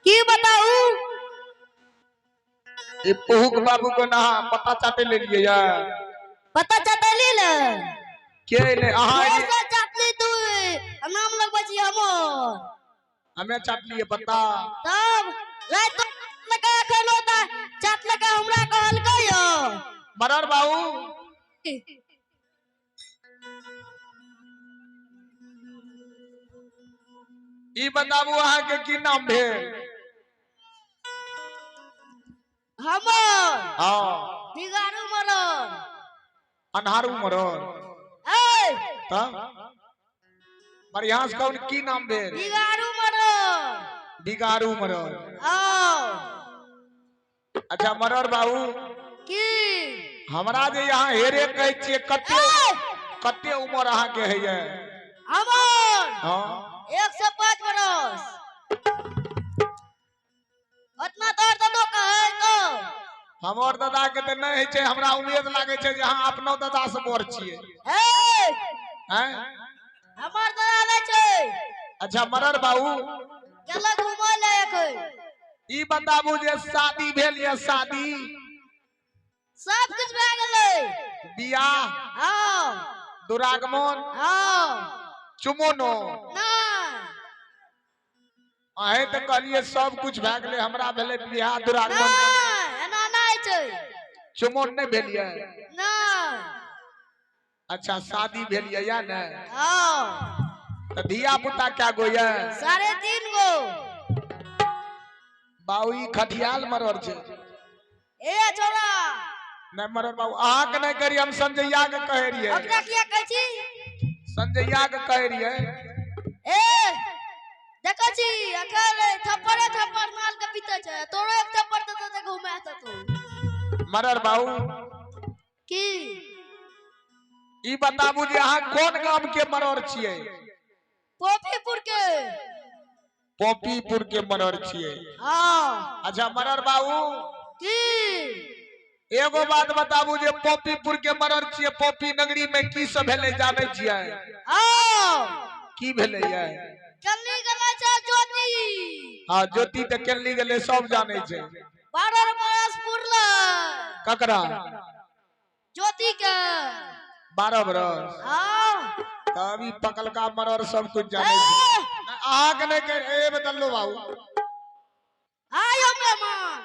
की बताऊ? ई पुहुक बाबू को ना पता चाटे ले लिए या? पता चतली ले। के एलै अहाँ? से चाटली तू नाम लगबै छी हमर। हमे चाटलिए पता। तब राति लगा एखनो तऽ चाटलकै, हमरा कहलकै यौ। मरर बाबू, ई बताबू अहाँके की नाम भेल? हमर? हाँ। बिगाड़ू मरल। अन्हारू मरल। ए। तब बढ़िया से कहू ने, की नाम भेल? बिगाड़ू मरल। बिगाड़ू मरल। हाँ। अच्छा मरर बाबू। की? हमरा जे यहाँ हेरे कहै छियै, कते ए! कते उम्र अहाँके होइए? हमर? हाँ। 105 बरस। ओतना तोहर दादो कहै तो। हमर दादा के तऽ नहि होइ छै। हमरा उम्मीद लागै छै जे अहाँ अपनो दादा से बड़ छियै। ए! हैं? हमर दादा नहि छै। अच्छा मरर बाबू। गेलै घुमै लए एखन। ई बताबू जे शादी भेल या शादी? सब कुछ भए गेलै। बियाह? हाँ। दुरागमन? हाँ। चुमोनो? नहि। अहें तऽ कहलियै सब कुछ भए गेलै, हमरा भेलै बियाह दुरागमन। नहि, एना नहि छै। चुमोन नहि भेल ये? नहि। अच्छा शादी भेल ये या ने? हाँ। तऽ धिया पुता कै गो ये? 3.5 गो। बाबू, ई खटियाल मरर छै। ए छोरा। नहि मरर बाबू, अहाँके नहि करी, हम संजैया के कहै रहियै। ओकरा किया कहै छी? संजैया के कहै रहियै। ए देखै छी अखन थप्पड़े थप्पड़ माल के पीते छै, तोरो एक थप्पड़ देतौ तऽ घुमा देतौ। मरर बाबू। की? ई बताबू जे अहाँ कोन गाम के मरर छियै? पोपीपुर के। पोपीपुर के मरर छियै? हाँ। अच्छा मरर बाबू। की? एगो बात बताबू जे पोपीपुर के मरर छियै, पोपी नगरी में की सब भेलै जानै छियै? हाँ। की भेलै ये? चलनी गेलै छै ज्योति। हाँ, ज्योति तऽ केलनी गेलै, सब जानै छै। 12 बरस पुरलै। ककरा? ज्योति के। 12 बरस? हाँ। तब ई पकलका मरर सब कुछ जानै छै। ए! अहाँके नहि कह, ए बदललो बाबू। आय हम मेहमान।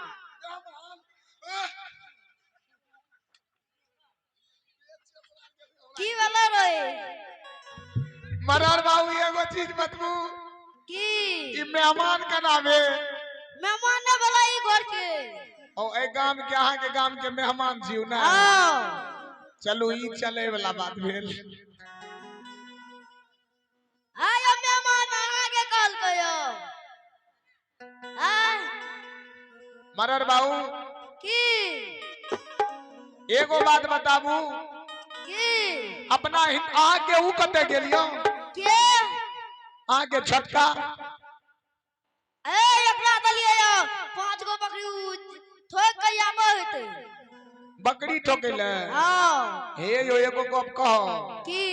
की भेलै रे? मरर बाबू, एगो चीज बतबू। की? ई मेहमान केना भेल? मेहमान नहि भेलै ई घर के। ओ एहि गाम के, अहाँके गाम के मेहमान छी ने? हाँ। चलू, ई चले वाला बात भेल। आय हम मेहमान अहाँके कहलकै यौ। आय। मरर बाबू। की? एगो बात बताबू। की? अपना अहाँके ऊ कतऽ गेलियो? के? अहाँके छोटका। ए एकरा देलियै यौ 5 गो बकरी, उ ठोक के आबै हेतै। बकरी ठोकै ले? हाँ। हे यो, एगो गप कहो। की?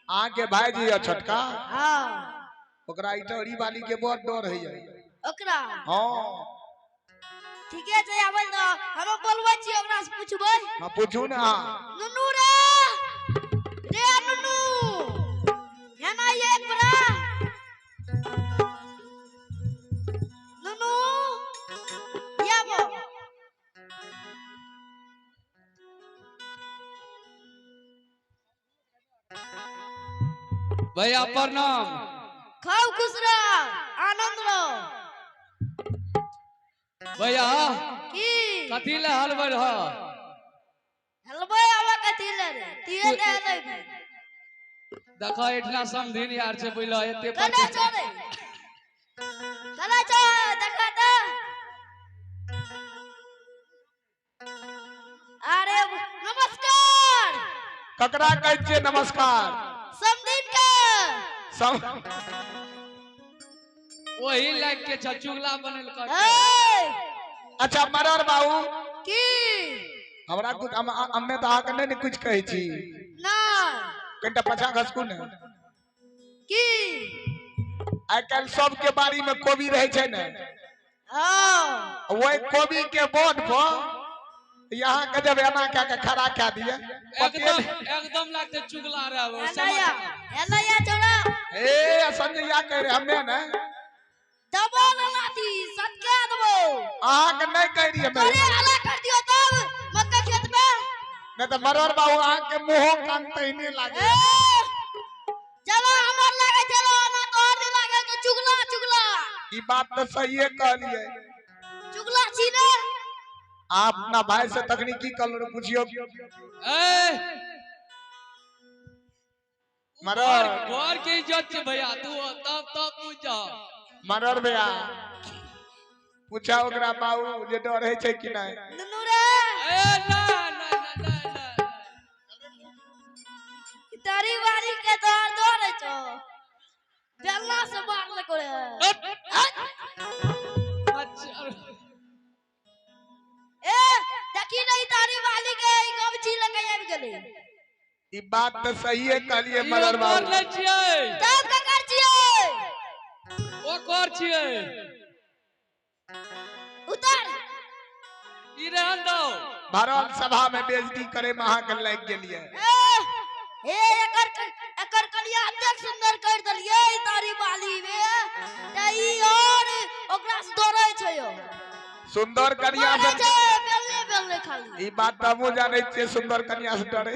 अहाँके भाईजी यऽ छोटका? हाँ। ओकरा इटौरी वाली के बड़ डर होइए। ओकरा? हाँ। ठीके छै, आबै तऽ हम बोलबै छियै, ओकरा से पुछबै। हाँ, पूछू ने अहाँ। नुनू रे, रे नुनू, एना एक बड़ा नुनू आबो। भैया प्रणाम। खाओ, खुश रह, आनंद रहो। भैया। की? कथी ले हलबै रह? हलबै आबै कथी ले रे, तिये दे देबी। देख, एठना समधिन यार छै, बुझल एते। कने छौ रे, कने छौ? देखा तऽ। अरे नमस्कार। ककरा कहै छियै नमस्कार? समधिन के। सब ओही लाइक के छ, चुगला बनेल कर। ए! अच्छा मरर बाबू। की? हमरा कुछ हमे तऽ अहाँके नहि ने कुछ कहै छी। ना। कनिटा पाछा घसकू ने। की? आइ काल्हि सबके बाड़ी में कोबी रहै छै ने? हां। वही कोबी के बोर्ड पर यहाँ के जब एना कए के खड़ा कए दिए एकदम एकदम लागते चुगला रहा वो एना एना छोड़ा। ए संजय कह रहे हमें ने दबो न लाठी सटका दबो। अहाँ के नहीं कह रही हमें। तोरे हला कर दियो तब मक्का खेत में। नहीं तो मरर बाबू अहाँ के मुंहो कान तहिने लागे। चलो हमर लागे चलो ना तोर नहीं लागे तो चुगला चुगला। ई बात तो सहीए कहलिए। चुगला छी ने। आप अपना भाई से तकनीकी कल पूछियो। ए मरर घर के इज्जत छे भैया तू तब तब पूछ जा। मरर भैया पूछा ओकरा बाबू जे डर है छै कि नहीं। नुनू रे ए ना ना ना ना तारी बारी के तोर डर है छो बेलना से मारले करे। अच्छा ए देखी नहीं तारी वाली के गमछी लगे आबि गेलै। ई बात तो सही है कहलिए मरर बाबू। कर छियै तब ककर छियै? ओकर छियै। उतर ई रहन दो। भरल सभा में बेइज्जती करे में अहाँ के लागि गेलिए। ए एकर एकर कलिया एतेक सुंदर कर देलिए ई तारी वाली में त ई और ओकरा से डरै छै यो। सुंदर कन्या से बेलने बेलने खाली। ई बात त हमहूँ जानै छियै सुंदर कन्या से डरे।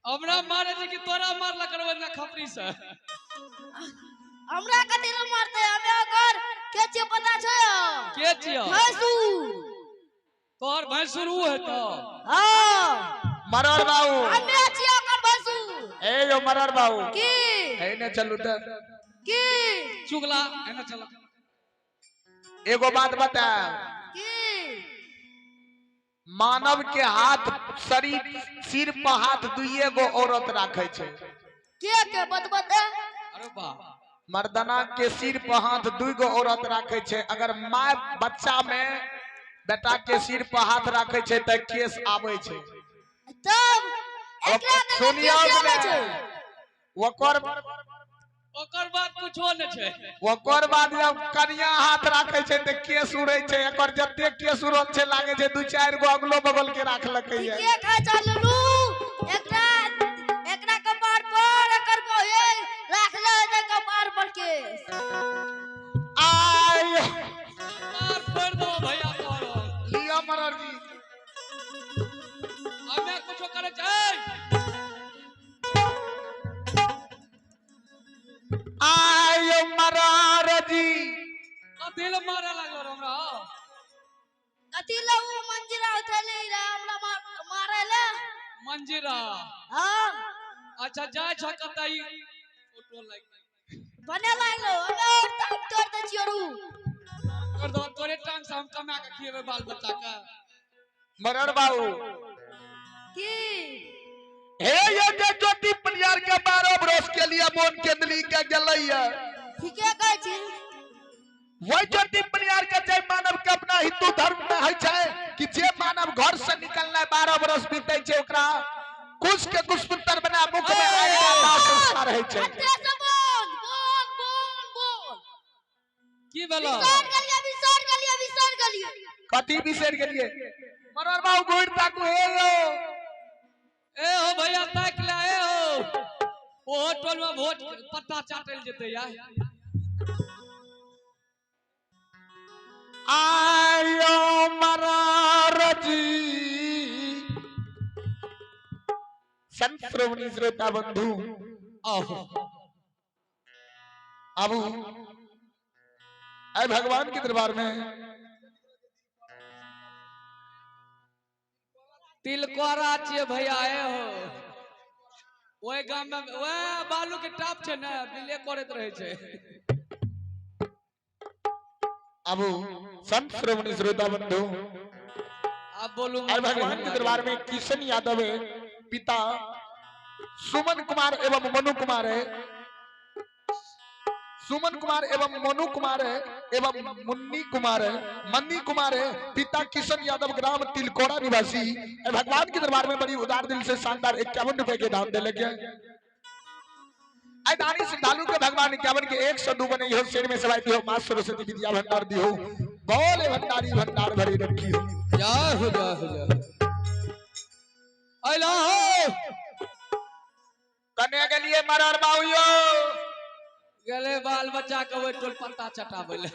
हमरा मारे छै कि तोरा मारला करबै ना खपरी से। हमरा कथि ले मारते? हमे ओकर के छियै पता छै? के छियै? भैंसुर। तोहर भैंसुर ऊ हेतौ? हां। मरर बाबू हमे छियै ओकर भैंसुर। ए यो मरर बाबू की एने चलू त की चुगला एने चल। एगो बात बता की मानव के हाथ शरीर सिर पर हाथ दुइये गो औरत राखे छै। के बतबते? अरे बा मर्दाना के सिर पर हाथ दुई गो औरत राखे छै। अगर माय बच्चा में बेटा के सिर पर हाथ राखे छै त केस आवे छै। तब एकरा सुनियो छै ओकर ओकर बाद कुछो नै छै। ओकर बाद जब कनिया हाथ राखे छै त केस उड़ै छै। एकर जते केस उड़ल छै लागे छै दू चार गो अगलो बगल के राखलकै ये। के कहै छ लुलू एकरा एकरा कपार पर एकर कोहे राखले है कपार पर केस। आय मार पड़ दो भैया तोरो। लिया मरर जी हमे कुछो करे छै। आय मरर जी कथी ले मारे लागल हमरा? कथी ले उ मंजिरा उठेले रे हमरा मारे ले? मंजिरा हां। अच्छा जाय छ कतई ऑटो लाग बने लागलो हमे और टांग तोड़ दे छियो रू। कर दो तोरे टांग से हम कमा के खिएबे बाल बच्चा के। मरर बाबू की हे ये जे ज्योति परियार के 12 बरस के लिए मोन केंदली के गेलैया। ठीके कहै छी। वही ज्योति परियार के जय मानव के अपना हिंदू धर्म में है छै कि जे मानव घर से निकलना 12 बरस बीतै छै ओकरा कुश के कुशपुत्र बना मुख में आगि के दाह संस्कार है छै। बोल बोल बोल बोल की भेलो? बिसर गेलिए बिसर गेलिए बिसर गेलिए। कथी बिसर गेलिए? मरर बाबू घुरि ताकू हे यो। ए हो भैया ताक ले ए हो ओ टोल में वोट पत्ता चाटल जेते यार। आयो मरर जी संत श्रोमणी श्रोता बंधु आहो आबू आए भगवान के दरबार में। तिलकोरा छियै भैया ए हो ओहि गाम में वएह बालू के टाप छै ने बिले करैत रहै छै। आबू संत श्रोमणी श्रोता बंधु आप बोलू। आए भगवान के दरबार में किशन यादव है पिता सुमन कुमार एवं मनु कुमार है। सुमन कुमार एवं मनु कुमार है एवं मुन्नी कुमार है मन्नी कुमार है पिता किशन यादव ग्राम तिलकोरा निवासी। भगवान के दरबार में बड़ी उदार दिल से शानदार 51 रुपए के दान दे लगे। दानी श्रद्धालु के भगवान 51 के 102 बने हो शेर में सवाई दी हो मां सरस्वती विद्या भंडार दी हो। बोले भंडारी भंडार भरी रखी हो। जय हो जय हो जय। अइला हो कने गेलिए मरर बाबू गेले बाल बच्चा के ओइ टोल पत्ता चटाबै ले।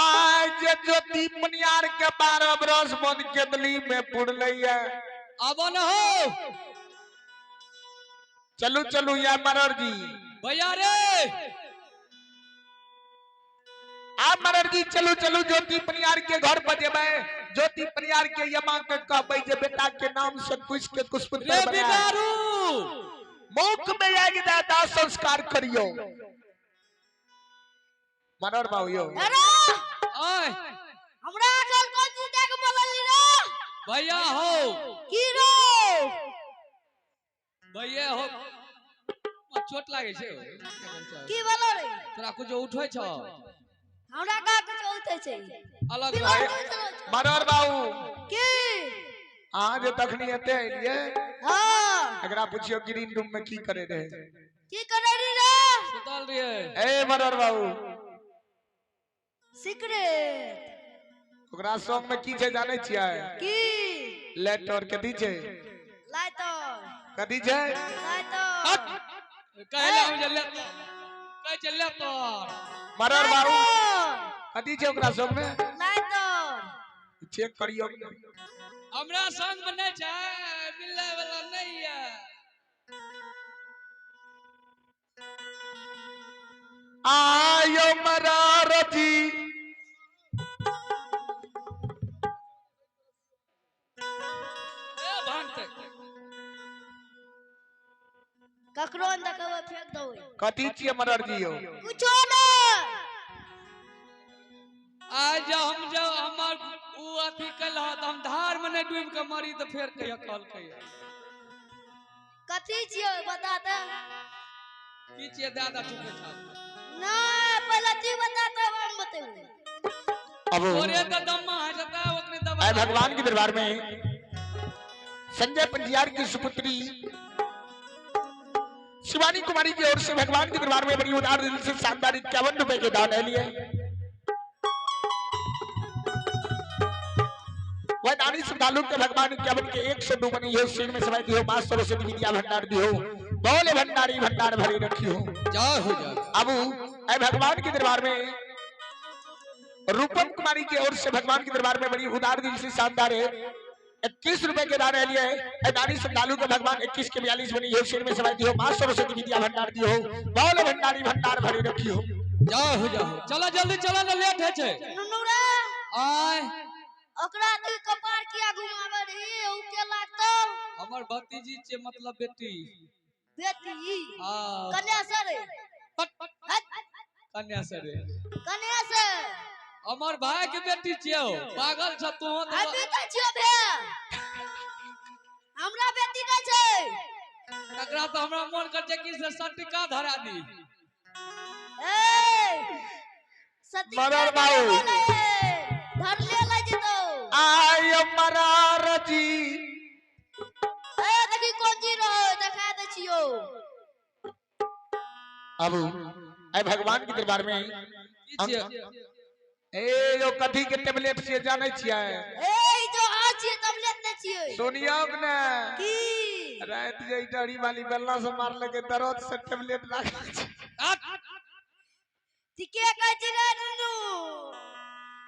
आज जे ज्योति मनियार के 12 बरस बंद केदली में पुरलैया। आबो न हो। चलू चलू या मरर जी भैया रे। आ मरर जी चलू चलू ज्योति पनियार के घर पर जेबै। ज्योति पनियार के यमा के कहबै जे बेटा के नाम से कुछ के कुछ पुत्र रे बिगारू मुख में आगि दे दाह संस्कार करियो। मरर बाबू यो अरे आय हमरा अकल कोन चीज देख बोलली रे भैया हो की रे भैया हो चोट लागे छै की बोलो रे तोरा कुछ उठै छौ हमरा का कुछ उठै छै अलग मरर बाबू की अहाँ जे तखनी एते एलियै हां एकरा पुछियो ग्रीन रूम में की करे रहे की करे रे सुतल रहिए। ए मरर बाबू सिगरेट ओकरा संग में की छै जानै छियै की लेटर कथी छै लाइटर कथी छै लाइटर कहले हम जे ले कहै छै ले तो मरर बाबू कथी छै ओकरा संग में लाइटर चेक करियो हमरा संग में नहीं छै मिलने वाला नहीं है। आयो मरर जी ए भांगते ककरो न देखबै फेंक देबै। कथी छियै मरर जी यो कुछो नहीं। आज हम जब हमर उ अथी कल त हम धार में नहीं डूब के मरी त फेर कहिया कॉल कहिया कथी छियै बता त की छियै दादा चुप छा ना पहले ती बता त हम बतेबै। अब ओरे त दम्मा आ जता ओकरे दबा। आए भगवान के दरबार में संजय पंजियार की सुपुत्री शिवानी कुमारी की ओर से भगवान के दरबार में बड़ी उदार दिल से शानदार 51 रुपए के दान लिए। वह दानी श्रद्धालु के भगवान 51 के 102 बनी हो सिर में समाई दी हो मां सरस्वती विद्या भंडार दी हो बोले भंडारी भंडार भरी रखी हो। जय हो जय। अब ऐ भगवान के दरबार में रूपम कुमारी की ओर से भगवान के दरबार में बड़ी उदार दिल से शानदार है 21 रुपए के दान लिए। दानी श्रद्धालु के भगवान 21 के 42 बनी हो सिर में समाई दी हो मां सरस्वती विद्या भंडार दी हो बोले भंडारी भंडार भरी रखी हो। जय हो जय हो। चलो जल्दी चलो ना लेट है छै। नुनू रे आय ओकरा तू कपार किया घुमावे रही उ के लागतो हमर भतीजी छै मतलब बेटी बेटी हां कन्या से रे कन्या से रे कन्या से हमर भाई के बेटी छियो पागल छ तू हम त छियो भे हमरा बेटी नै छै एकरा त हमरा मन कर छै कि से सटिका धरा दी। ए सटिका मरर बाबू धर ले ले जेतो। आय मरर जी ए देखी कोन जी रहो देखा दे छियो। अब ऐ भगवान के दरबार में ए यो कथी के टेबलेट छियै जानै छियै? ए ई जो आ छियै टेबलेट नै छियै। सुनियौ ने की रात जे डरी वाली बेलना से मारलकै दर्द से टेबलेट लागल छै। ठीके कहै छी रे नुनू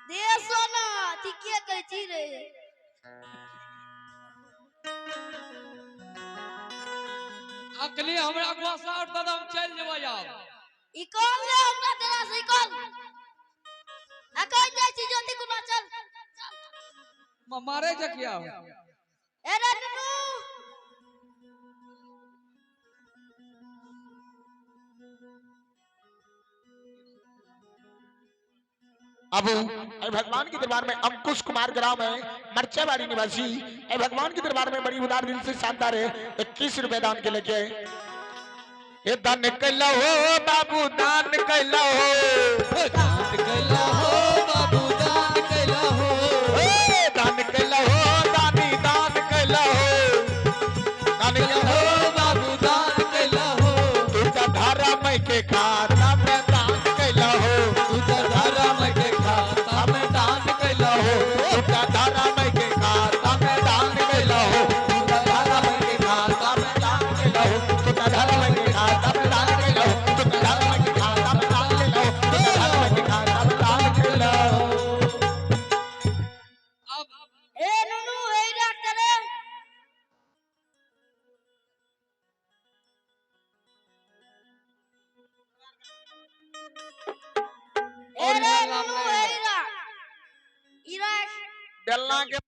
दे सोना ठीके कहै छी रे। अखनी हमरा गुस्सा उठता त हम चल जेबै आब। ई कॉल ले हमरा तेरा से ई कॉल अकन जाइ छी ज्योति कुमार चल मारे जकिया ए रे नुनू अब ऐ भगवान के दरबार में अंकुश कुमार ग्राम है मरचाबाड़ी निवासी ऐ भगवान के दरबार में बड़ी उदार दिल से शानदार है 21 रुपए दान के लेके ए दान कैला हो बाबू दान कैला हो दान कैला हो बाबू दान कैला हो ए दान कैला हो दानी दान कैला हो दान कैला हो बाबू दान कैला हो तू त धारा मई के खाता में दान कैला हो तू त धारा मई के खाता बेलना के